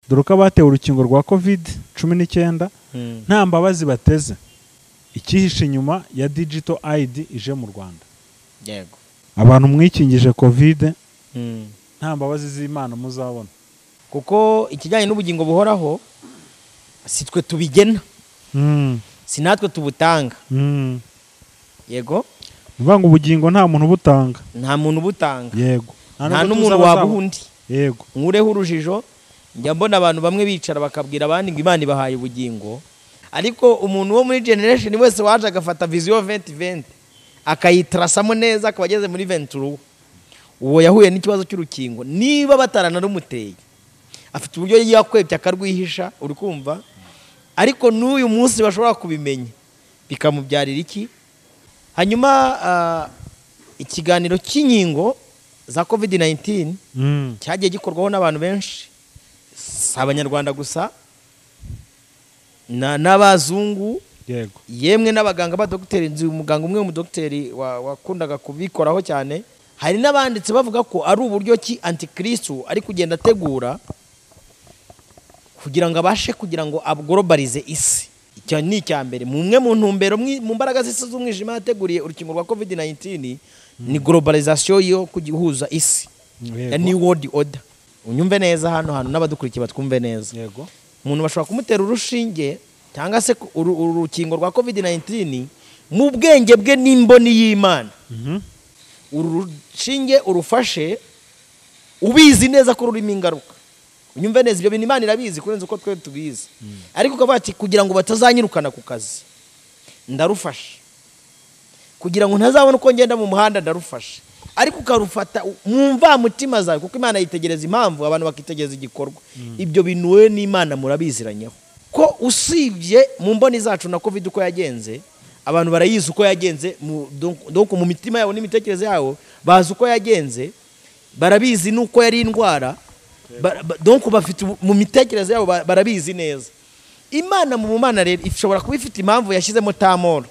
Dore ko abatewe urukingo rwa COVID-19 nta mbabazi bateze. Ikihishe inyuma ya digital ID ije mu Rwanda. Yego. Abantu mwikingije COVID nta mbabazi z'Imana muzabona. Kuko ikijyanye n'ubugingo buhoraho si twe tubigena. Si natwe tubutanga. Yego. Mvuga ngo ubugingo nta muntu ubutanga. Nta muntu ubutanga. Yego. Nta n'umuntu wabuhundi. Yego. Nkureho urujijo, njya mbona abantu bamwe bicara bakabwira abandi ngo Imana ibahaye ubugingo. Ariko umuntu wo muri generation wese waje agafata vision 2020 akayitrasamo neza akaba ageze muri 23, uwo yahuye n'ikibazo cy'urukingo niba bataranarumuteye afite uburyo yakwebye akarwihisha, uri kumva? Ariko n'uyu munsi bashobora kubimenya bikamubyarira iki? Hanyuma ikiganiro cy'inkingo za COVID-19 cyagiye gikorwaho n'abantu benshi, si abanyarwanda gusa, n'abazungu. Yego. Yemwe n'abaganga b'abadogiteri. Nzi umuganga umwe w'umudogiteri wakundaga kubikoraho cyane. Hari n'abanditse bavuga ko ari uburyo ki antikristo ari kugenda ategura kugira ngo abashe kugira ngo aglobalize isi. Icyo ni icya mbere. Mumwe mu ntumbero mu mbaraga z'isi z'umwijima yateguriye urukingo rwa COVID-19 ni globalization yo kugihuza isi. Ya New World Order. Unyumve neza hano hantu n'abadukurikiye batwumve neza. Yego. Umuntu bashobora kumutera urushinge cyangwa se urukingo rwa COVID-19 mu bwenge bwe n'imboni y'Imana. Uru rushinge urufashe ubizi neza ko rurimo ingaruka. Unyumve neza, ibyo bintu Imana irabizi kurenza uko twe tubizi. Ariko ukavuga ati kugira ngo batazanyirukana ku kazi ndarufashe, kugira ngo ntazabone uko ngenda mu muhanda ndarufashe. Ariko ukarufata mu mvamutima zawe, kuko Imana yitegereza impamvu, abantu bakitegereza igikorwa. Ibyo bintu we n'Imana murabiziranyeho. Ko usibye mu mboni zacu na COVID uko yagenze, abantu barayizi uko yagenze, donc mu mitima yabo n'imitekerereze yabo bazi uko yagenze, barabizi nuko yari indwara, donc bafite mu mitekerereze yabo barabizi neza. Imana mu Mana rero ishobora kuba ifite impamvu yashyizemo tamoro.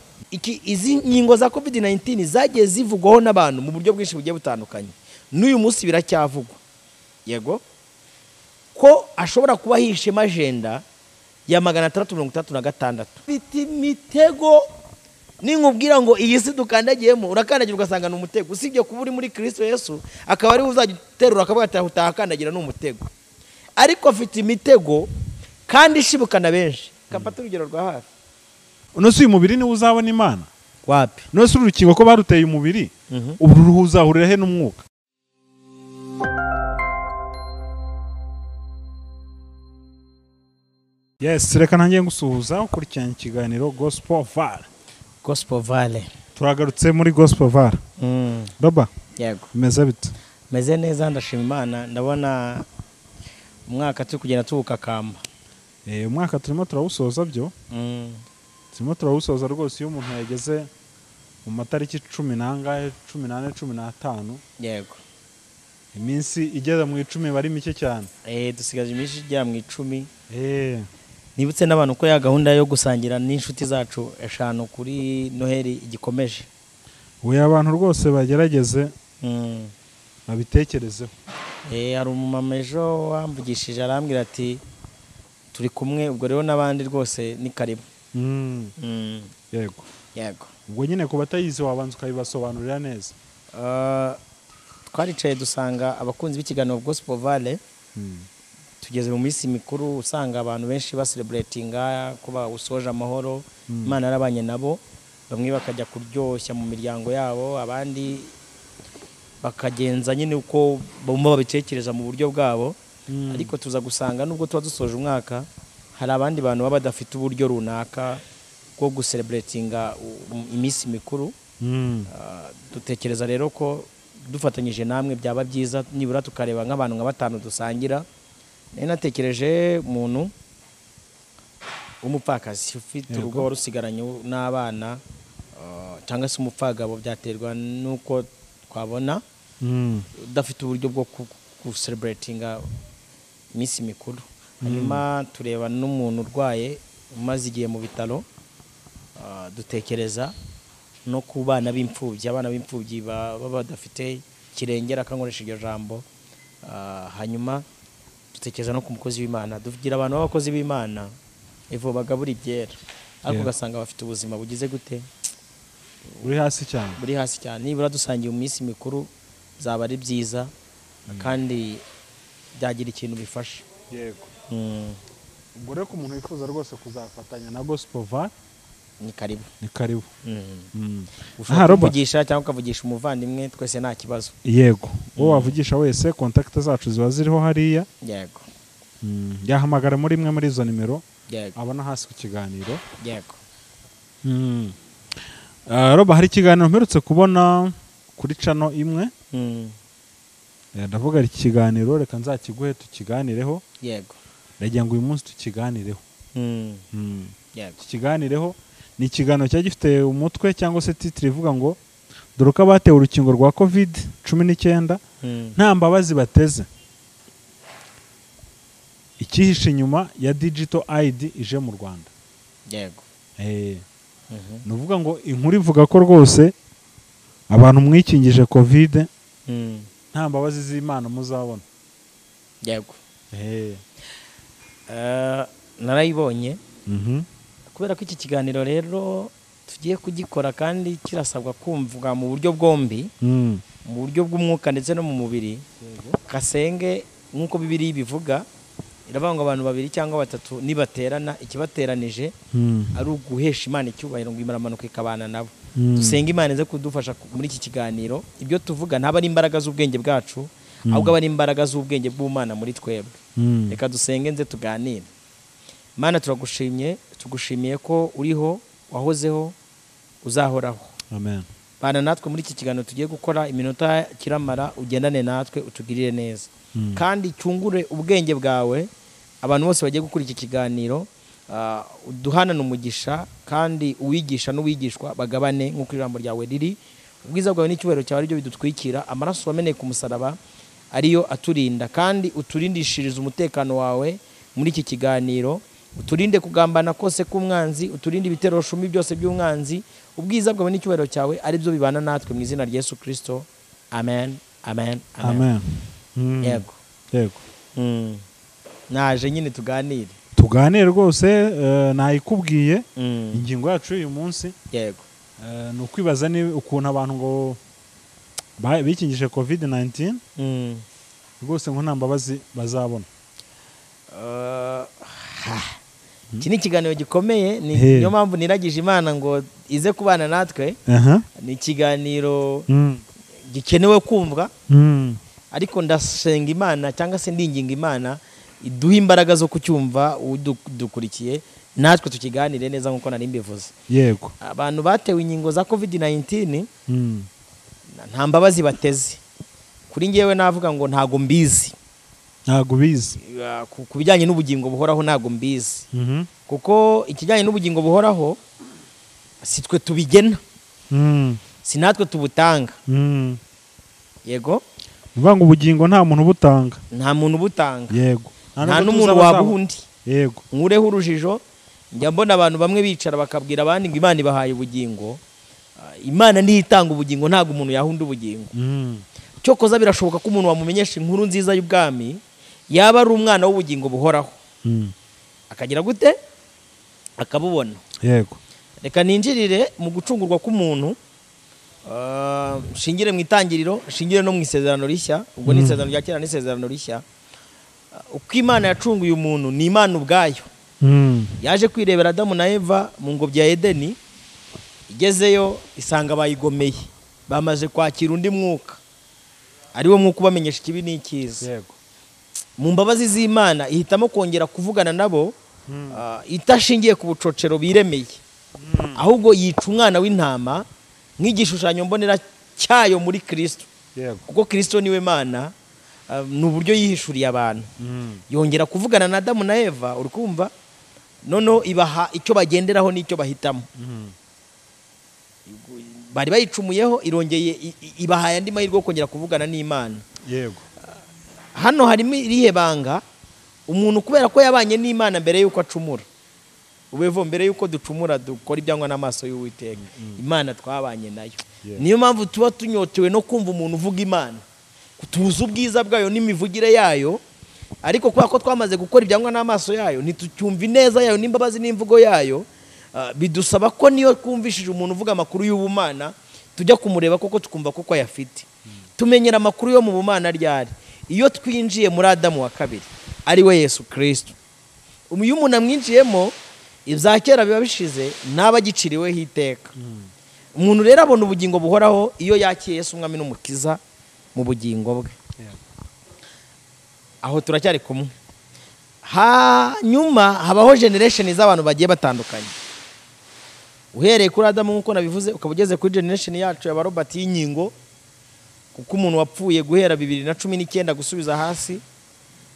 Izi nkingo za COVID-19 zagiye zivugwaho n'abantu mu buryo bwinshi bugiye butandukanye. N'uyu munsi biracyavugwa. Yego. Ko ashobora kuba hishema agenda ya 636. Ifite imitego ninkubwira ngo iyi si dukandagiyemo urakandagira ugasanga ni umutego. Usibye kuba uri muri Kristo Yesu akaba ari uzajya uterura akavuga ati utahakandagira ni umutego. Ariko afite imitego kandi ishibukana benshi. Kafata urugero rwa hafi. Uno si uyu mubiri niwo uzabona Imana? Wapi? None se urukingo ko baruteye umubiri, ubu ruhu uzahurira he n'umwuka? Yes, reka nanjye ngusuhuza ukurikiranye ikiganiro Gospel Vale. Gospel Vale. Turagarutse muri Gospel Vale. Roba? Yego. Meze bite? Meze neza, ndashima Imana. Ndabona umwaka turi kugenda tuwukakamba. Umwaka turimo turawusoza byo. Turimo turawusoza rwose. Iyo umuntu yageze mu matariki 10 nangahe, 14, 15. Yego. Iminsi igeze mu 10 bari mike cyane. Dusigaje iminsi igera mu 10. Nibutse n'abantu ko ya gahunda yo gusangira n'inshuti zacu 5 kuri Noheli igikomeje. Oya, abantu rwose bagerageze babitekerezeho. Hari umumama ejo wamvugishije arambwira ati turi kumwe, ubwo rero n'abandi rwose ni karibu. Yego. Yego. Ubwo nyine ku batayizi wabanza ukabibasobanurira neza. Twaricaye dusanga abakunzi b'ikiganiro Gospel Vale. Tugeze mu minsi mikuru usanga abantu benshi bacelebratinga kuba usoje amahoro, Imana yarabanye nabo, bamwe bakajya kuryoshya mu miryango yabo, abandi bakagenza nyine uko bumva babitekereza mu buryo bwabo. Ariko tuza gusanga nubwo tuba dusoje umwaka hari abandi bantu baba badafite uburyo runaka bwo gucelebratinga iminsi mikuru. Dutekereza rero ko dufatanyije namwe byaba byiza nibura tukareba nk'abantu nka batanu dusangira. Nari natekereje umuntu w'umupfakazi ufite urugo warusigaranye n'abana, cyangwa se umupfagabo, byaterwa nuko twabona, udafite uburyo bwo gucelebratinga iminsi mikuru. Hanyuma tureba n'umuntu urwaye umaze igihe mu bitaro, dutekereza no ku bana b'imfubyi, abana b'imfubyi baba badafite kirengera, akankoresha iryo jambo. Hanyuma Dutekereza no ku mukozi w'Imana, dugira abantu b'abakozi b'Imana ivo bagabura ibyera, ariko ugasanga bafite ubuzima bugize gute, buri hasi cyane, buri hasi cyane. Nibura dusangiye mu minsi mikuru zaba ari byiza kandi byagira ikintu bifasha. Yego. Ubwo rero umuntu wifuza rwose kuzafatanya na Gospel VAR ni karibu, ni karibu. Ushobora kuvugisha cyangwa ukavugisha umuvandimwe, twese nta kibazo. Yego, uwo wavugisha wese contact zacu ziba ziriho hariya. Yego. Yahamagara muri imwe muri izo nimero. Yego. Abona hasi ku kiganiro. Yego. Roba, hari ikiganiro mperutse kubona kuri channel imwe. Ndavuga iki kiganiro reka nzakiguhe tukiganireho. Yego. Ndagira ngo uyu munsi tukiganireho. Yego. Tukiganireho ni ikiganiro cyari gifite umutwe cyangwa se titre ivuga ngo dore ko abatewe urukingo rwa COVID-19 nta mbabazi bateze, ikihishe inyuma ya digital ID ije mu Rwanda. Yego. Ni uvuga ngo inkuru ivuga ko rwose abantu mwikingije COVID nta mbabazi z'Imana muzabona. Yego. Narayibonye. Kubera ko iki kiganiro rero tugiye kugikora kandi kirasabwa kumvwa mu buryo bwombi, mu buryo bw'umwuka ndetse no mu mubiri. Kasenge nk'uko Bibiliya ibivuga, iravuga ngo abantu babiri cyangwa batatu nibaterana, ikibateranije ari uguhesha Imana icyubahiro, ngo imaramanuka ikabana nabo. Dusenge Imana ize kudufasha muri iki kiganiro. Ibyo tuvuga ntaba ari imbaraga z'ubwenge bwacu, ahubwo ari imbaraga z'ubwenge bw'Imana muri twebwe. Reka dusenge nze tuganire. Mana, turagushimye, tugushimiye ko uriho, wahozeho, uzahoraho. Amen. Bana natwe muri iki kiganiro tugiye gukora, iminota kiramara ugendane natwe, utugirire neza. Kandi cyungure ubwenge bwawe abantu bose bagiye gukora iki kiganiro, uduhanane umugisha, kandi uwigisha n'uwigishwa bagabane nk'uko ijambo ryawe riri. Ubwiza bwawe n'icyubahiro cyawe aribyo bidutwikira, amaraso wameneye ku musaraba ariyo aturinda, kandi uturindishirize umutekano wawe muri iki kiganiro. Uturinde kugambana kose k'umwanzi, uturinde ibitero shumi byose by'umwanzi. Ubwiza bwawe n'icyubahiro cyawe aribyo bibana natwe mu izina rya Yesu Kristo. Amen. Amen. Amen. Yego. Yego. Naje nyine tuganire. Tuganire rwose, nayikubwiye ingingo yacu uyu munsi. Yego. Ni ukwibaza ni ukuntu abantu ngo bikingije COVID-19 rwose ngo nta mbabazi bazabona. Iki ni ikiganiro gikomeye, niyo mpamvu niragije Imana ngo ize kubana natwe. Ni ikiganiro gikenewe kumvwa, ariko ndasenga Imana cyangwa se ndinginga Imana iduhe imbaraga zo kucyumva udukurikiye, natwe tukiganire neza nkuko nari mbivuze. Yego. Abantu batewe inkingo za COVID-19 nta mbabazi bateze. Kuri ngewe navuga ngo ntago mbizi. Ntago bizi. Ku bijyanye n'ubugingo buhoraho ntago mbizi. Kuko ikijyanye n'ubugingo buhoraho si twe tubigena. Si natwe tubutanga. Yego. Uvuga ngo ubugingo nta muntu ubutanga. Nta muntu ubutanga. Yego. Nta n'umuntu wabuhundi. Yego. Nkureho urujijo, njya mbona abantu bamwe bicara bakabwira abandi ngo Imana ibahaye ubugingo. Imana niyo itanga ubugingo, ntago umuntu yahunda ubugingo. Cyokoza birashoboka ko umuntu wamumenyesha inkuru nziza y'ubwami yaba ari umwana w'ubugingo buhoraho. Akagira gute? Akabubona. Yego. Reka ninjirire mu gucungurwa k'umuntu, shingire mu itangiriro, shingire no mu isezerano rishya, ubwo ni isezerano rya kera n'isezerano rishya. Uko Imana yacunguye umuntu ni Imana ubwayo. Yaje kwirebera Adamu na Eva mu ngobyi ya Edeni, igezeyo isanga bayigomeye, bamaze kwakira undi mwuka ariwo mwuka ubamenyesha ikibi n'icyiza. Yego. Mu mbabazi z'Imana ihitamo kongera kuvugana nabo, itashingiye ku bucocero biremeye, ahubwo yica umwana w'intama nk'igishushanyo mbonera cyayo muri Kristo. Yego. Kuko Kristo niwe Mana, ni uburyo yihishuriye abantu. Yongera kuvugana na Adamu na Eva, uri kumva? Noneho ibaha icyo bagenderaho n'icyo bahitamo. Bari bayicumuyeho, irongeye ibahaye andi mahirwe yo kongera kuvugana n'Imana. Yego. Hano harimo irihe banga, umuntu kubera ko yabanye n'Imana mbere yuko acumura. Ubevo mbere yuko ducumura dukora ibyangwa n'amaso y'Uwiteka. Imana twabanye nayo. Niyo mpamvu tuba tunyotewe no kumva umuntu uvuga Imana. Kutuza ubwiza bwayo n'imivugire yayo, Ariko kubera ko twamaze gukora ibyangwa n'amaso yayo, ntitucyumva ineza yayo n'imbabazi n'imvugo yayo. Bidusaba ko niyo twumvishije umuntu uvuga amakuru y'ubumana tujya kumureba koko tukumva koko ayafite. Tumenyera amakuru yo mu bumana ryari? Iyo twinjiye muri Adamu wa kabiri, ari we Yesu Kristo. Iyo umuntu amwinjiyemo, ibya kera biba bishize, ntaba agiciriweho iteka. Umuntu rero abona ubugingo buhoraho iyo yakiye Yesu umwami n'umukiza mu bugingo bwe. Aho turacyari kumwe. Hanyuma habaho generation z'abantu bagiye batandukanye. Uhereye kuri Adamu nk'uko nabivuze, ukaba ugeze kuri generation yacu ya Robert y'inkingo, kuko umuntu wapfuye guhera 2019 gusubiza hasi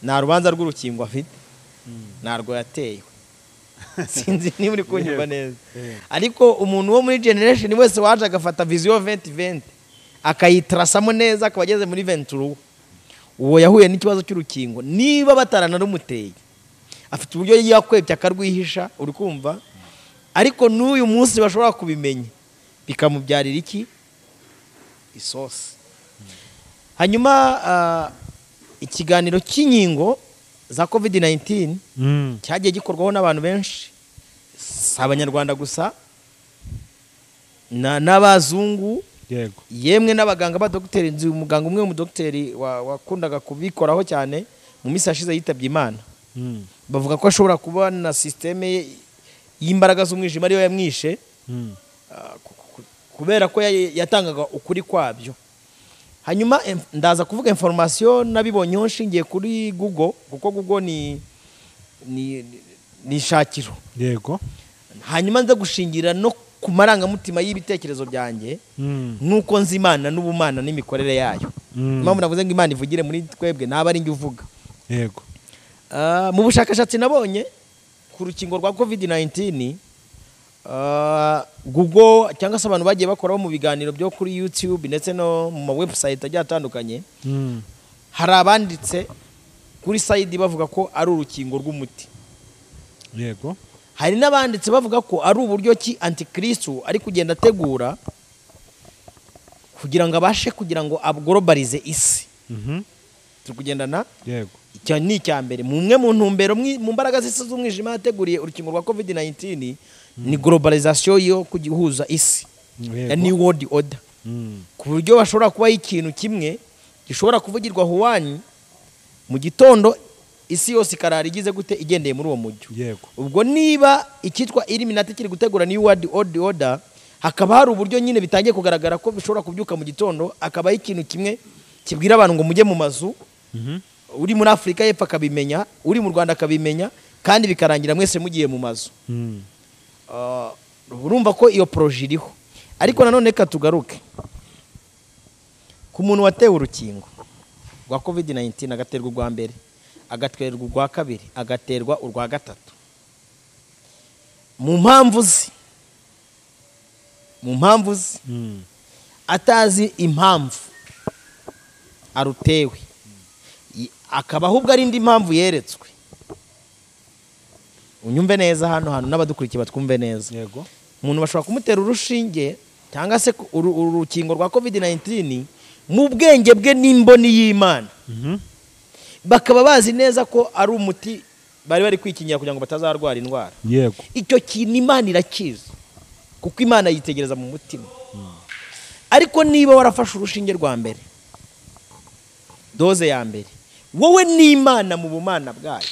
nta rubanza rw'urukingo afite, ntarwo yatewe. Sinzi niba uri kunyumva neza. Ariko umuntu wo muri generation wese waje agafata vision 2020 akayitrasamo neza akaba ageze muri 23, uwo yahuye n'ikibazo cy'urukingo niba bataranarumuteye, afite uburyo yakwebye akarwihisha, uri kumva? Ariko n'uyu munsi bashobora kubimenya bikamubyarira iki? Isosi. Hanyuma ikiganiro cy'inkingo za COVID-19 cyagiye gikorwaho n'abantu benshi, si abanyarwanda gusa, n'abazungu, yemwe n'abaganga b'abadogiteri. Nzi umuganga umwe w'umudogiteri wakundaga kubikoraho cyane, mu minsi yashize yitabye Imana. Bavuga ko ashobora kuba na systeme y'imbaraga z'umwijima ariyo yamwishe, kubera ko yatangaga ukuri kwabyo. Hanyuma ndaza kuvuga information nabibonyeho nshingiye kuri Google, kuko Google ni ishakiro. Yego. Hanyuma nza gushingira no ku marangamutima y'ibitekerezo byanjye, nuko nzi Imana n'ubumana n'imikorere yayo. Impamvu navuze ngo Imana ivugire muri twebwe naba ari njye uvuga. Yego. Mu bushakashatsi nabonye ku rukingo rwa COVID-19, Google cyangwa se abantu bagiye bakoraho mu biganiro byo kuri YouTube ndetse no mu ma website agiye atandukanye, hari abanditse kuri side bavuga ko ari urukingo rw'umuti. Yego. Hari n'abanditse bavuga ko ari uburyo ki Antikristo ari kugenda ategura kugira ngo abashe kugira ngo aglobalize isi. Turi kugendana? Yego. Icyo ni icya mbere. Mumwe mu ntumbero mu mbaraga z'isi z'umwijima yateguriye urukingo rwa COVID-19 ni globalization yo kugihuza isi, ya New World Order. Ku buryo bashobora kuba ikintu kimwe gishobora kuvugirwa huwanyu mu gitondo, isi yose ikarara igize gute igendeye muri uwo mujyo. Yego. Ubwo niba icyitwa Illuminati kiri gutegura New World Order, hakaba hari uburyo nyine bitangiye kugaragara ko bishobora kubyuka mu gitondo akaba ikintu kimwe kibwira abantu ngo mujye mu mazu, uri muri Afrika y'Epfo akabimenya, uri mu Rwanda akabimenya, kandi bikarangira mwese mugiye mu mazu. Urumva ko iyo projet iriho. Ariko nanone reka tugaruke ku muntu watewe urukingo rwa COVID-19, agaterwa urwa mbere, agaterwa urwa kabiri, agaterwa urwa gatatu. Mu mpamvu ze atazi impamvu arutewe, akaba ahubwo ari indi mpamvu yeretswe. Unyumve neza hano hantu n'abadukurikiye batwumve neza. Yego. Umuntu bashobora kumutera urushinge cyangwa se urukingo rwa COVID-19 mu bwenge bwe n'imboni y'Imana, bakaba bazi neza ko ari umuti bari bari kwikingira kugira ngo batazarwara indwara. Yego. Icyo kintu Imana irakiza, kuko Imana yitegereza mu mutima. Ariko niba warafashe urushinge rwa mbere, doze ya mbere, wowe n'Imana mu bumana bwayo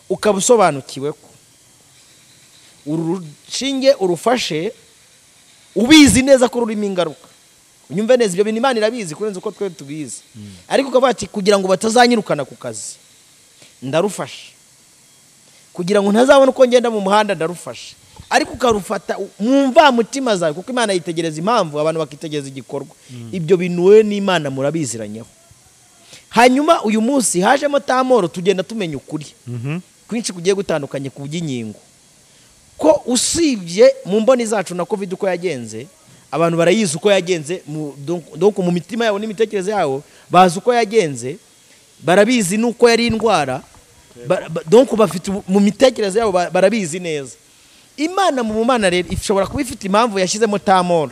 ukaba usobanukiwe ko uru rushinge urufashe ubizi neza ko rurimo ingaruka. Unyumve neza, ibyo bintu Imana irabizi kurenza uko twe tubizi. Ariko ukavuga ati kugira ngo batazanyirukana ku kazi ndarufashe, kugira ngo ntazabone uko ngenda mu muhanda ndarufashe. Ariko ukarufata mu mvamutima zawe, kuko Imana yitegereza impamvu, abantu bakitegereza igikorwa. Ibyo bintu wowe n'Imana murabiziranyeho. Hanyuma uyu munsi hajemo tamoro, tugenda tumenya ukuri kwinshi kugiye gutandukanye ku by'inkingo. Ko usibye mu mboni zacu na COVID uko yagenze, abantu barayizi uko yagenze, donc mu mitima yabo n'imitekerereze yabo bazi uko yagenze, barabizi nuko yari indwara, donc bafite mu mitekerereze yabo barabizi neza. Imana mu bumana rero ishobora kuba ifite impamvu yashyizemo tamoro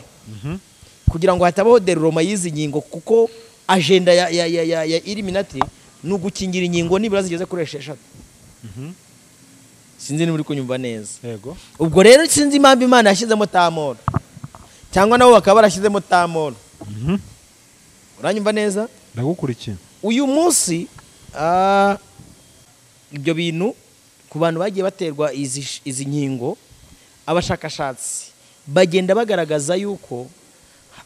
kugira ngo hatabaho deruroma y'izi nkingo, kuko agenda ya Illuminati Ni ugukingira inkingo nibura zigeze kuri 6. Sinzi niba uri kunyumva neza. Yego. Ubwo rero sinzi impamvu Imana yashyizemo tamoro, cyangwa nabo bakaba barashyizemo tamoro. Uranyumva neza? Ndagukurikiye. Uyu munsi ibyo bintu ku bantu bagiye baterwa izi nkingo, abashakashatsi bagenda bagaragaza yuko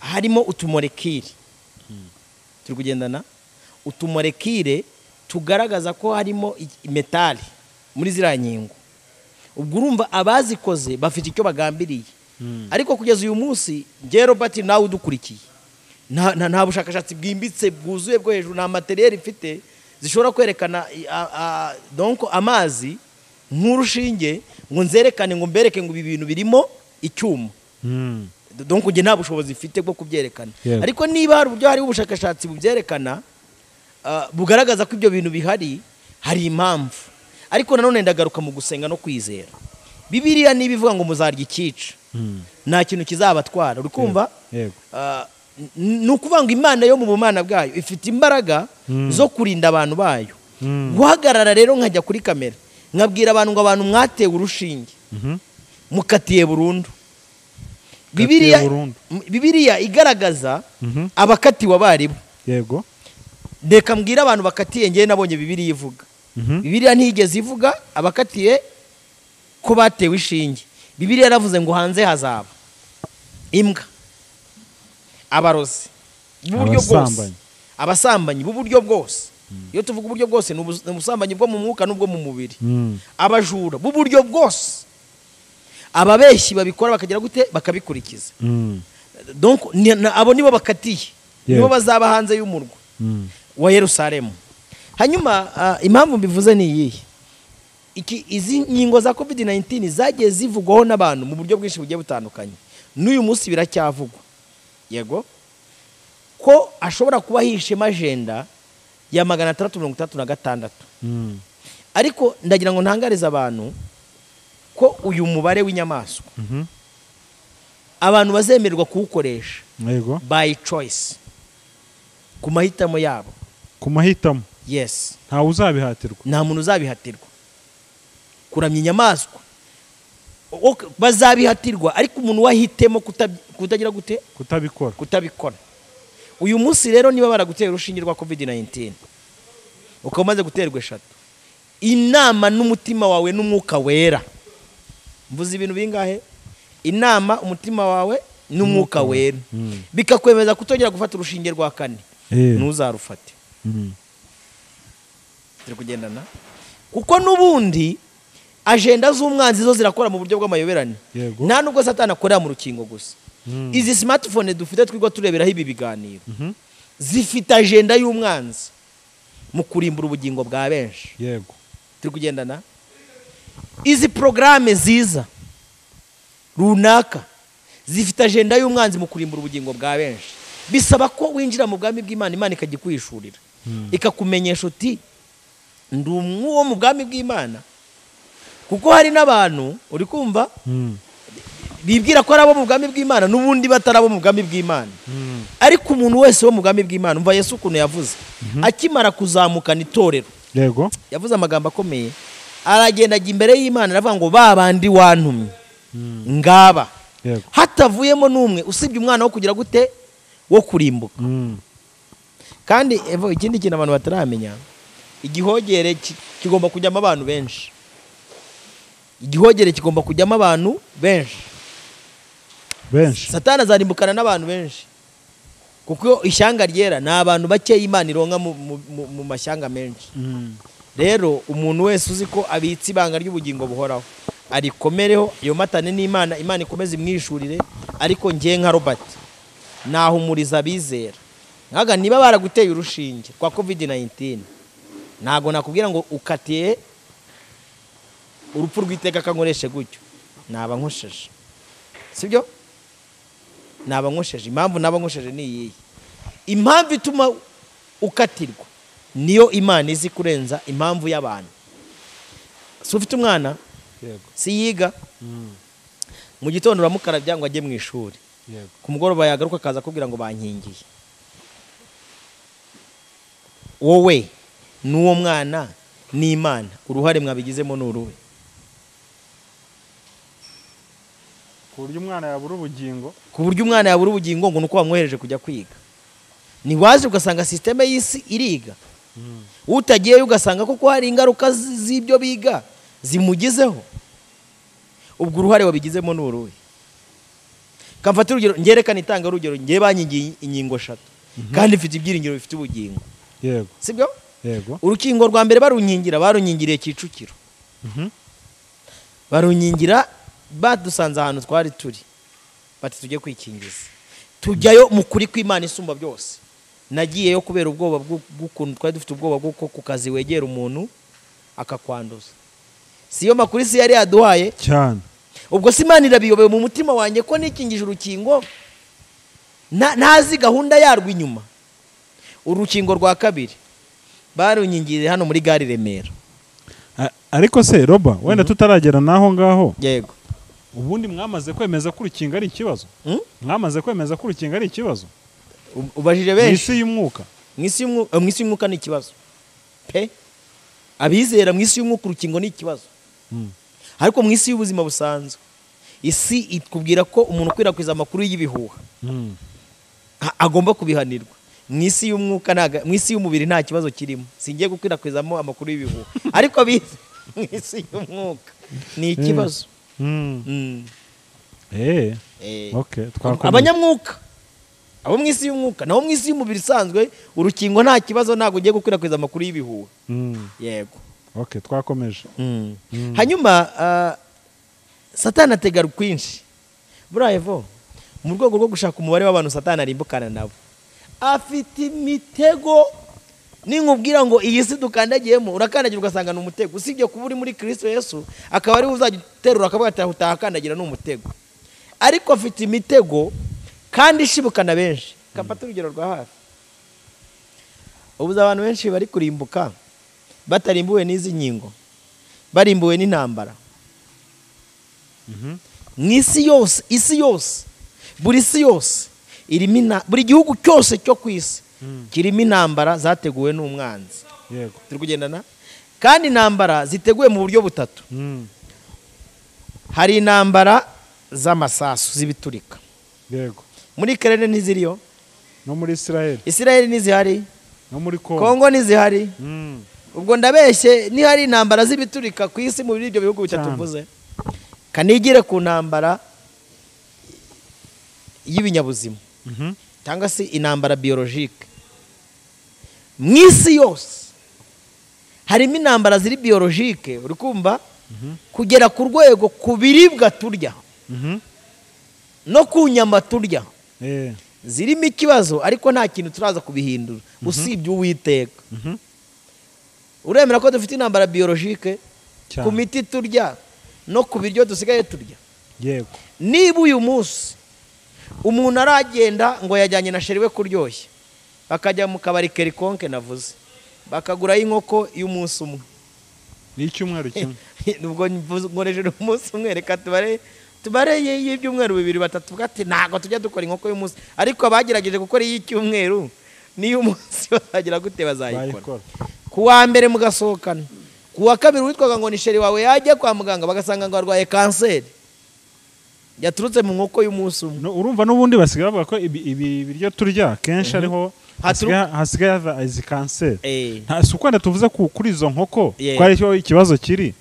harimo utumolekile. Turi kugendana utumolekile tugaragaza ko harimo metali muri ziriya nkingo. Ubwo urumva abazikoze bafite icyo bagambiriye. Ariko kugeza uyu munsi njye Robert nawe udukurikiye, nta bushakashatsi bwimbitse bwuzuye bwo hejuru, nta materiel ifite zishobora kwerekana donc amazi nk'urushinge ngo nzerekane ngo mbereke ngo ibi bintu birimo icyuma. Donc njye nta bushobozi mfite bwo kubyerekana. Ariko niba hari uburyo hari ubushakashatsi bubyerekana, bugaragaza ko ibyo bintu bihari, hari impamvu. Ariko nanone ndagaruka mu gusenga no kwizera. Bibiliya niba ivuga ngo muzarya ikica, nta kintu kizabatwara. Uri kumva? Ni ukuvuga ngo Imana yo mu bumana bwayo ifite imbaraga zo kurinda abantu bayo. Guhagarara rero nkajya kuri kamera nkabwira abantu ngo abantu mwatewe urushinge mukatiye burundu. Bibiliya igaragaza abakatiwe abaribo. Yego. Reka mbwira abantu bakatiye, ngewe nabonye Bibiliya ivuga. Bibiliya ntigeze ivuga abakatiye ko batewe ishinge. Bibiliya yaravuze ngo hanze hazaba imbwa, abarozi b'uburyo bwose, abasambanyi b'uburyo bwose. Iyo tuvuga uburyo bwose ni ubusambanyi bwo mu mwuka n'ubwo mu mubiri. Abajura b'uburyo bwose, ababeshyi babikora bakagira gute, bakabikurikiza. Donc abo nibo bakatiye, nibo bazaba hanze y'umurwa wa Yerusalemu. Hanyuma impamvu mbivuze ni iyihe? Izi nkingo za COVID-19 zagiye zivugwaho n'abantu mu buryo bwinshi bugiye butandukanye, n'uyu munsi biracyavugwa. Yego, ko ashobora kuba hishema agenda ya 636. Ariko ndagira ngo ntangarize abantu ko uyu mubare w'inyamaswa abantu bazemererwa kuwukoresha by choice, ku mahitamo yabo. Ku mahitamo. Yes. Nta uzabihatirwa. Nta muntu uzabihatirwa kuramya inyamaswa. Bazabihatirwa, ariko umuntu wahitemo kutagira gute, kutabikora. Kutabikora. Uyu munsi rero niba baragutera urushinge rwa COVID-19 ukaba umaze guterwa 3, inama n'umutima wawe n'umwuka wera. Mvuze ibintu bingahe? Inama, umutima wawe n'umwuka wera bikakwemeza kutongera gufata urushinge rwa 4, ntuzarufate. Turi kugendana? Kuko n'ubundi agenda z'umwanzi zo zirakora mu buryo bw'amayoberane. Nta nubwo Satani akorera mu rukingo gusa. Izi smartphone dufite twigwa tureberaho ibi biganiro, zifite agenda y'umwanzi mu kurimbura ubugingo bwa benshi. Yego. Turi kugendana? Izi programme ziza runaka zifite agenda y'umwanzi mu kurimbura ubugingo bwa benshi. Bisaba ko winjira mu bwami bw'Imana, Imana ikagikuhishurira, ikakumenyesha uti ndi umwe mu bwami bw'Imana. Kuko hari n'abantu uri kumva bibwira ko ari abo mu bwami bw'Imana n'ubundi batari abo mu bwami bw'Imana. Ariko umuntu wese wo mu bwami bw'Imana, umva Yesu ukuntu yavuze akimara kuzamukana itorero. Yego. Yavuze amagambo akomeye, aragenda ajya imbere y'Imana aravuga ngo ba bandi wantumye ngaba, hatavuyemo n'umwe usibye umwana wo kugira gute, wo kurimbuka. Kandi ikindi kintu abantu bataramenya, igihogere kigomba kujyamo abantu benshi. Igihogere kigomba kujyamo abantu benshi. Benshi. Satani azarimbukana n'abantu benshi. Kuko ishyanga ryera ni abantu bake Imana ironka mu mashyanga menshi. Rero umuntu wese uzi ko abitse ibanga ry'ubugingo buhoraho, arikomereho yomatane n'Imana, Imana ikomeze imwishurire. Ariko ngiye nka Robert nahumuriza abizera, nkaga niba baraguteye urushinge kwa COVID-19, ntago nakubwira ngo ukatiye urupfu rw'iteka kankoreshe gutyo, naba nkosheje. Sibyo? Naba nkosheje. Impamvu naba nkosheje ni iyihe? Impamvu ituma ukatirwa niyo Imana izi kurenza impamvu y'abantu. Si ufite umwana? Yego. Si yiga? Mu gitondo uramukarabya ngo ajye mu ishuri. Yego. Ku mugoroba yagaruka akaza kubwira ngo bankingiye. Wowe n'uwo mwana n'Imana, uruhare mwabigizemo ni uruhe? Ku buryo umwana yabura ubugingo, ku buryo umwana yabura ubugingo ngo nuko wamwohereje kujya kwiga. Ni waje ugasanga systeme y'isi iriga, utagiyeyo ugasanga koko hari ingaruka z'ibyo biga zimugizeho. Ubwo uruhare wabigizemo ni uruhe? Kamfata urugero, ngerekana itanga urugero, ngiye banyigiye inkingo 3 kandi mfite ibyiringiro bifite ubugingo. Yego, sibyo? Yego. Urukingo rwa mbere barunkingira, barunkingiriye Kicukiro. Barunkingira badusanze ahantu twari turi, bati tujye kwikingiza. Tujyayo mu kuri kw'Imana isumba byose. Nagiyeyo kubera ubwoba bw'ukuntu twari dufite ubwoba bw'uko ku kazi wegera umuntu akakwanduza. Siyo makuru isi yari yaduhaye cyane. Ubwo si Imana irabiyobeye mu mutima wanjye ko nikingije urukingo ntazi gahunda yarwo inyuma. Urukingo rwa kabiri barunyingiriye hano muri gare Remera. Ariko se Roba, wenda tutaragera naho ngaho. Yego. Ubundi mwamaze kwemeza ko urukingo ari ikibazo? Mwamaze kwemeza ko urukingo ari ikibazo? Ubajije benshi. Mwisi y'umwuka. Mwisi y'umwuka, mwisi y'umwuka ni ikibazo. Pe. Abizera mwisi y'umwuka urukingo ni ikibazo. Ariko mwisi y'ubuzima busanzwe, isi ikubwira ko umuntu ukwirakwiza amakuru y'ibihuha agomba kubihanirwa. Mwisi y'umwuka ntaga, mwisi y'umubiri nta kibazo kirimo. Singiye gukwirakwizamo amakuru y'ibihuha. Ariko abize mwisi y'umwuka ni ikibazo. Okay, twakomeza. Abanyamwuka abo mwisi y'umwuka naho mwisi y'umubiri isanzwe urukingo nta kibazo, ntago ugiye gukwirakwiza amakuru y'ibihuha. Yego. Okay, twakomeje. Hanyuma Satani atega kwinshi. Burayevo mu rwego rwo gushaka umubare w'abantu Satani arimbukana nabo, afite imitego. Ninkubwira ngo iyi si dukandagiyemo, urakandagira ugasanga ni umutego. Usibye kuba uri muri Kristo Yesu akaba ari uzajya uterura akavuga ati utahakandagira ni umutego. Ariko afite imitego kandi ishibukana benshi. Kafata urugero rwa hafi. Ubuza abantu benshi bari kurimbuka batarimbuwe n'izi nkingo, barimbuwe n'intambara. Mwisi yose, isi yose, buri si yose irimo, buri gihugu cyose cyo ku isi kirimo intambara zateguwe n'umwanzi. Yego. Turi kugendana? Kandi intambara ziteguwe mu buryo butatu. Hari intambara z'amasasu z'ibiturika. Yego. Muri Ukraine ntiziriyo? No muri Israel. Israel ntizihari? No muri Kongo. Kongo ntizihari? Ubwo ndabeshye ni hari intambara z'ibiturika ku isi mu ibyo bihugu bitatu mvuze. Kanigire ku ntambara y'ibinyabuzima cyangwa se intambara biologique. Mu isi yose harimo intambara ziri biologique, uri kumva, kugera ku rwego ku biribwa turya no ku nyama turya zirimo ikibazo, ariko nta kintu turaza kubihindura usibye Uwiteka. Uremera ko dufite intambara biologique ku miti turya no ku biryo dusigaye turya? Yego. Niba uyu munsi umuntu aragenda ngo yajyanye na sheri we kuryoshya, bakajya mu kabari kerikonke navuze, bakagura inkoko y'umunsi umwe n'icyumweru kimwe, nubwo nkoresheje umunsi umwe, reka tubare y'ibyumweru 2 3 gati, ntago tujya dukora inkoko y'umunsi. Ariko abagerageje gukora iy'icyumweru n'iy'umunsi bazagira gute? Bazayikora. Ku wa mbere mugasohokana, ku wa kabiri witwaga ngo ni sheri wawe yajya kwa muganga bagasanga ngo arwaye kanseri yaturutse mu nkoko y'umunsi umwe. Urumva n'ubundi basigaye bavuga ko ibi biryo turya kenshi ariho hasigaye hava izi kanseri. Nta si ukwenda tuvuze kuri izo nkoko ko aricyo ikibazo kiri,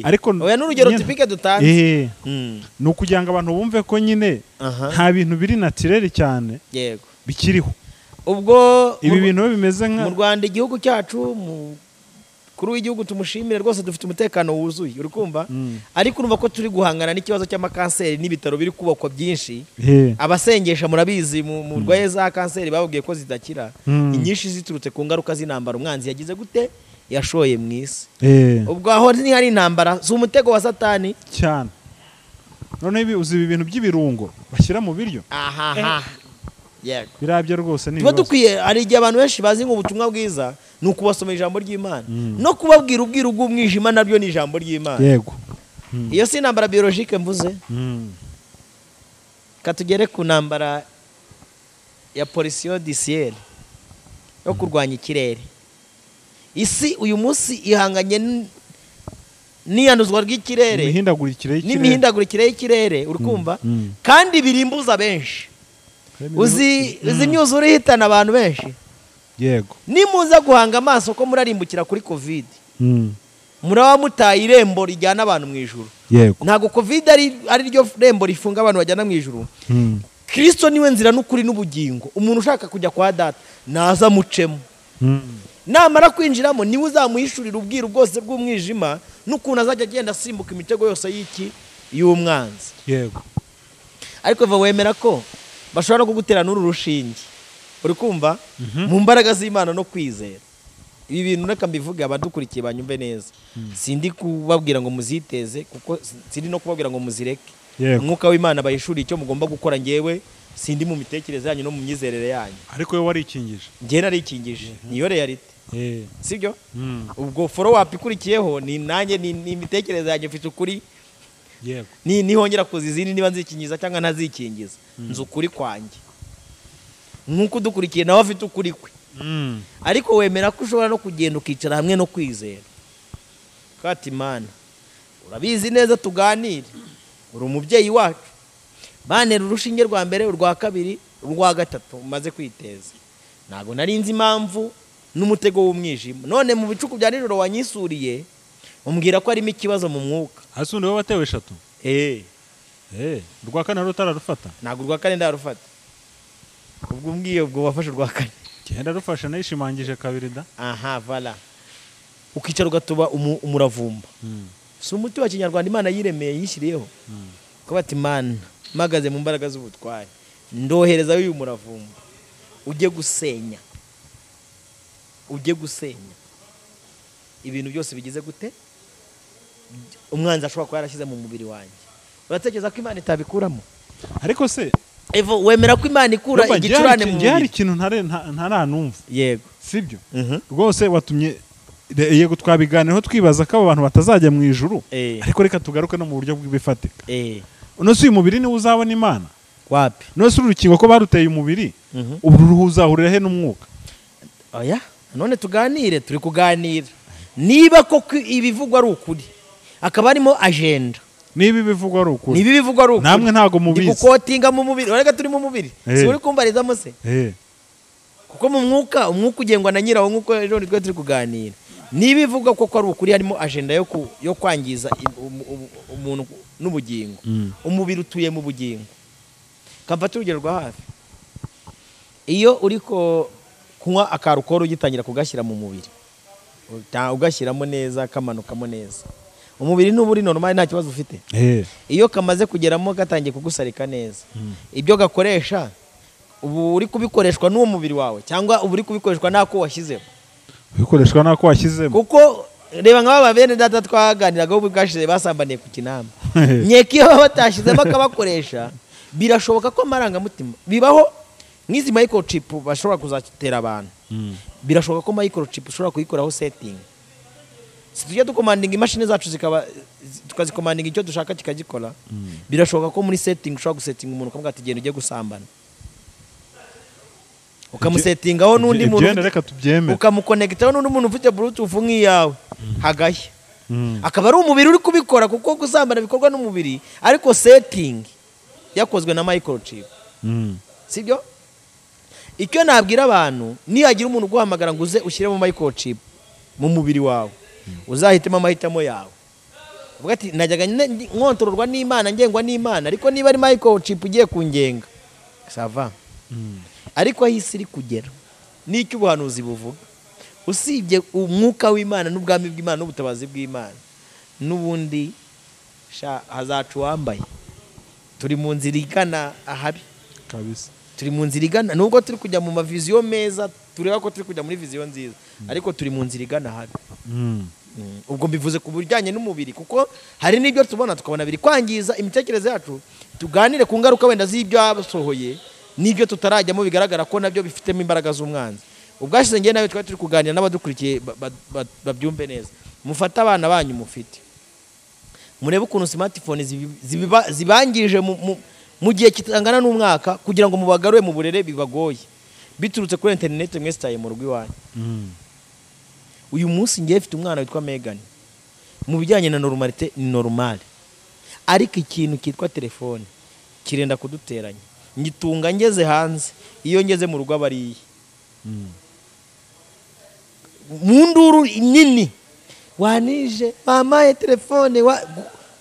ariko oya n'urugero tipike dutanze ni ukugira ngo abantu bumve ko nyine nta bintu biri naturel cyane yego bikiriho. Ubwo ibi bintu bimeze nka mu Rwanda, igihugu cyacu, mukuru w'igihugu tumushimire rwose, dufite umutekano wuzuye, uri kumva. Ariko urumva ko turi guhangana n'ikibazo cy'amakanseri n'ibitaro biri kubakwa byinshi. Abasengesha murabizi mu rwaye za kanseri bababwiye ko zidakira, inyinshi ziturutse ku ngaruka z'intambara umwanzi yagize gute, yashoye mu isi. Ubwo aho ni hari intambara z'umutego wa Satani cyane. None ibi uzi ibi bintu by'ibirungo bashyira mu biryo? Aha. Yego. Birabyo rwose ni ibibazo. Dukwiye, hari igihe abantu benshi bazi ngo ubutumwa bwiza ni ukubasoma ijambo ry'Imana no kubabwira ubwiru bw'umwijima, nabyo ni ijambo ry'Imana. Yego. Iyo si intambara biologique mvuze. Katugere ku ntambara ya pollution du ciel, yo kurwanya ikirere. Isi uyu munsi ihanganye n'iyanduzwa ry'ikirere, n'imihindagurikire y'ikirere, uri kumva? Kandi birimbuza benshi. Uzi imyuzure ihitana abantu benshi. Yego. Nimuza guhanga amaso ko murarimbukira kuri Covid. Muraba mutaye irembo rijyana abantu mu ijuru. Yego. Ntago Covid ari ryo rembo rifunga abantu bajyana mu ijuru. Kristo niwe nzira n'ukuri n'ubugingo. Umuntu ushaka kujya kwa data naza mucemo. Namara kwinjiramo niwe uzamuhishurira ubwiru bwose bw'umwijima n'ukuntu azajya agenda asimbuka imitego yose y'iki y'umwanzi. Yego. Ariko va wemera ko bashobora kugutera n'uru rushinge. Uri kumva? Mu mbaraga z'Imana no kwizera. Ibi bintu reka mbivuge abadukurikiye banyumve neza. Sindi kubabwira ngo muziteze kuko sindi no kubabwira ngo muzireke. Umwuka w'Imana bayishuri icyo mugomba gukora, ngewe sindi mu mitekerereze yanyu no mu myizerere yanyu. Ariko we warikingije. Ngewe narikingije. Niyo reality. Sibyo? Ubwo follow up ikurikiyeho ni nanjye ni imitekerereze yanyu mfite ukuri. Yego. Ni nihongera kuza izindi niba nzikingiza cyangwa ntazikingiza. Nzi ukuri kwanjye. Nkuko dukurikiye nawe afite ukuri kwe. Ariko wemera ko ushobora no kugenda ukicara hamwe no kwizera. Kati Imana urabizi neza, tuganire. Uri umubyeyi wacu. Banera urushinge rwa mbere, urwa kabiri, urwa gatatu umaze kwiteza. Ntago nari nzi impamvu n'umutego w'umwijima. None mu bicuku bya nijoro wanyisuriye umbwira ko harimo ikibazo mu mwuka. Hasi undi watewe eshatu. Urwa kane rutararufata. Ntago urwa kane ndarufata. Ubwo umbwiye ubwo wafashe urwa kane. Genda rufasha nayishimangije kabiri da. Aha, voilà. Ukicara ugatuba umuravumba. Si umuti wa Kinyarwanda Imana yiremeye yishyiriyeho. Ko bati Imana mpagaze mu mbaraga z'ubutware ndohereza uyu muravumba ujye gusenya. Ujye gusenya ibintu byose bigize gute umwanzi ashobora kuba yarashyize mu mubiri wanjye. Uratekereza ko Imana itabikuramo? Ariko se Evo wemera ko Imana ikura igicurane mu mubiri? Hari ikintu ntaranumva. Yego. Sibyo? Rwose watumye yego twabiganiraho twibaza ko abo bantu batazajya mu ijuru. Ariko reka tugaruke no mu buryo bw'ibifatika. Uno si uyu mubiri niwe uzabona Imana? Wapi? None se urukingo ko baruteye umubiri, ubu ruhu uzahurira he n'umwuka? Oya, none tuganire, turi kuganira. Niba koko ibivugwa ari ukuri, akaba arimo agenda. Niba ibivugwa ari ukuri. Niba ibivugwa ari ukuri. Namwe ntago mubizi. Ndigukotinga mu mubiri, reka turi mu mubiri. Si uri kumbarizamo se? Kuko mu mwuka, umwuka ugengwa na nyirawo nkuko ejo nitwe turi kuganira. Niba ivugwa koko ari ukuri harimo agenda yo kwangiza umuntu n'ubugingo. Umubiri utuye mu bugingo. Kamfata urugero rwa hafi. Iyo uriko kunywa akarukoro ugitangira kugashyira mu mubiri, ugashyiramo neza kamanukamo neza, umubiri n'uburi normal nta kibazo ufite. Iyo kamaze kugeramo gatangiye kugusarika neza, ibyo gakoresha ubu uri kubikoreshwa n'uwo mubiri wawe cyangwa ubu uri kubikoreshwa nako washyizemo? Bikoreshwa nako washyizemo. Kuko reba nk'aba bene data twaganiraga ubu bwashize basambaniye ku kinamba. Nyeki iyo batashyizemo akabakoresha, birashoboka ko amarangamutima bibaho. Nk'izi microchip bashobora kuzatera abantu, birashoboka ko microchip ushobora kuyikoraho setting. Si tujya dukomandinga imashini zacu zikaba tukazikomandinga icyo dushaka kikagikora. Birashoboka ko muri setting ushobora gusettinga umuntu ukamubwira ati genda ujye gusambana, ukamusettingaho n'undi muntu, ukamuconnectaho n'undi muntu ufite bluetooth nk'iyawe, hagashya. Akaba ari umubiri uri kubikora kuko gusambana bikorwa n'umubiri, ariko setting yakozwe na microchip. Sibyo? Icyo nabwira abantu, nihagira umuntu uguhamagara ngo uze ushyiremo microchip mu mubiri wawe, uzahitemo amahitamo yawe. Uvuga ati najyaga nkontororwa n'Imana, ngengwa n'Imana, ariko niba ari microchip ugiye kungenga, sava. Ariko aho isi iri kugera n'icyo ubuhanuzi buvuga, usibye umwuka w'Imana n'ubwami bw'Imana n'ubutabazi bw'Imana, n'ubundi hazaca uwambaye. Turi mu nzira igana ahabi kabisa. Turi mu nzira igana, nubwo turi kujya mu maviziyo meza, tureba ko turi kujya muri viziyo nziza, ariko turi mu nzira igana ahabi. Ubwo mbivuze ku bijyanye n'umubiri kuko hari n'ibyo tubona tukabona biri kwangiza imitekerereze yacu. Tuganire ku ngaruka wenda z'ibyo yasohoye n'ibyo tutarajyamo bigaragara ko nabyo bifitemo imbaraga z'umwanzi. Ubwashize ngiye nawe twari turi kuganira n'abadukurikiye babyumve neza. Mufate abana banyu mufite, murebe ukuntu smartphone zibangije mu gihe kitangana n'umwaka kugira ngo mubagarure mu burere bibagoye biturutse kuri internet mwesitaye mu rugo iwanyu. Uyu munsi ngiye mfite umwana witwa Megan, mu bijyanye na normalité ni normal, ariko ikintu kitwa telefone kirenda kuduteranya. Ngitunga ngeze hanze, iyo ngeze mu rugo abariye mu nduru nini, wanije mamaye telefone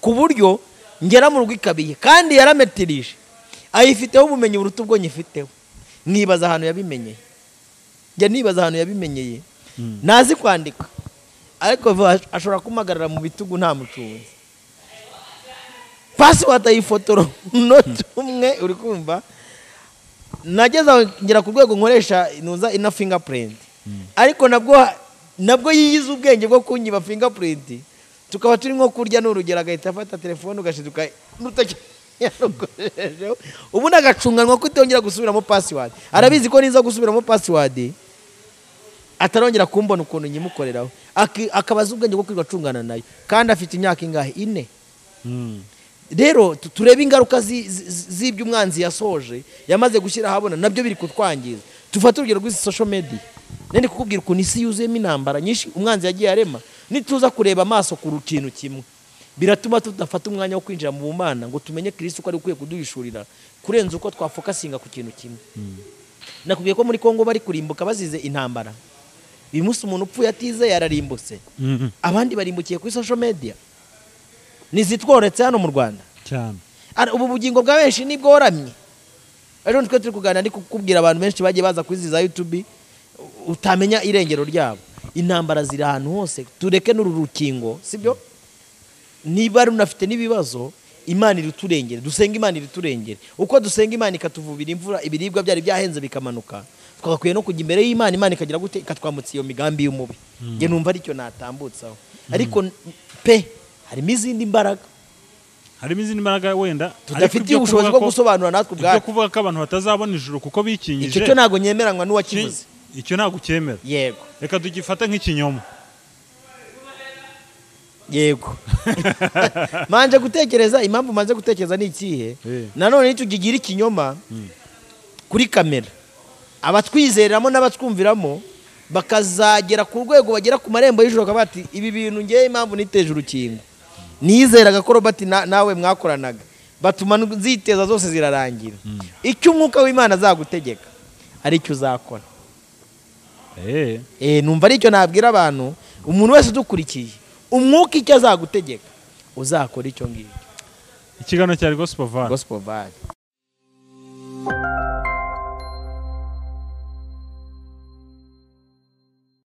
ku buryo ngera mu rugo ikabiye, kandi yarametirije, ayifiteho ubumenyi buruta ubwo nyifiteho. Nibaza ahantu yabimenyeye, njya nibaza ahantu yabimenyeye. Nazi kwandika ariko ashobora kumagarara mu bitugu nta mucunzi, password ayifotora umunota umwe, uri kumva. Nageze ngera ku rwego nkoresha nuza ina fingerprint, ariko nabwo yiyize ubwenge bwo kunyiba fingerprint, tukaba turi nko kurya n'urugero agahita afata telefone ugashiduka n'urutoki yarukoreshejeho, ubu nagacunganwa ko itongera gusubiramo password. Arabizi ko niza gusubiramo password atarongera kumbona ukuntu nyimukoreraho, akabaza ubwenge bwo kwiga acungana nayo, kandi afite imyaka ingahe? 4. Rero turebe ingaruka z'ibyo umwanzi yasoje, yamaze gushyira ahabona, nabyo biri kutwangiza. Tufate urugero rw'izi social media, nende kukubwira ukuntu isi yuzuyemo intambara nyinshi umwanzi yagiye arema. Nituza kureba amaso ku kintu kimwe, biratuma tudafata umwanya wo kwinjira mu Mana ngo tumenye Kristo ko ari ukwiye kuduhishurira kurenza uko twafokasinga ku kintu kimwe. Nakubwiye ko muri Kongo bari kurimbuka bazize intambara. Uyu munsi umuntu upfuye atize yararimbutse, abandi barimbukiye kuri social media nizitworetse hano mu Rwanda cyane. Ubu bugingo bwa benshi nibwo woramye. Ejo nitwe turi kuganira, ndi kukubwira abantu benshi bagiye baza kwiziza YouTube utamenya irengero ryabo. Intambara ziri ahantu hose, tureke n'uru rukingo, sibyo? Niba runafite n'ibibazo, Imana iriturengere, dusenga Imana iriturengere. Uko dusenga Imana ikatuvubira imvura, ibiribwa byari byahenze bikamanuka, twagakwiye no kujya imbere y'Imana, Imana ikagira gute? Ikatwamutsa iyo migambi y'umubi. Nge numva aricyo natambutsaho. Ariko pe harimo izindi mbaraga, harimo izindi mbaraga wenda tudafitiye ubushobozi bwo gusobanura natwe ubwacu. Ibyo kuvuga ko abantu batazabona ijuru kuko bikingije, icyo cyo ntago nyemeranywa n'uwakivuze. Icyo ntago cyemera. Yego, reka tugifate nk'ikinyoma. Yego. Manje gutekereza, impamvu manje gutekereza ni ikihe? Nanone nitugigira ikinyoma kuri kamera, abatwizereramo n'abatwumviramo bakazagera ku rwego bagera ku marembo y'ijuru bakaba bati ibi bintu ngiye impamvu niteje urukingo, nizeraga ko Robert nawe mwakoranaga, batuma nziteza zose zirarangira. Icyo umwuka w'Imana azagutegeka ari cyo uzakora. Numva aricyo nabwira abantu, umuntu wese udukurikiye, umwuka icyo azagutegeka uzakora icyo ngicyo. Ikiganiro cyari Gospel Valley. Gospel Valley.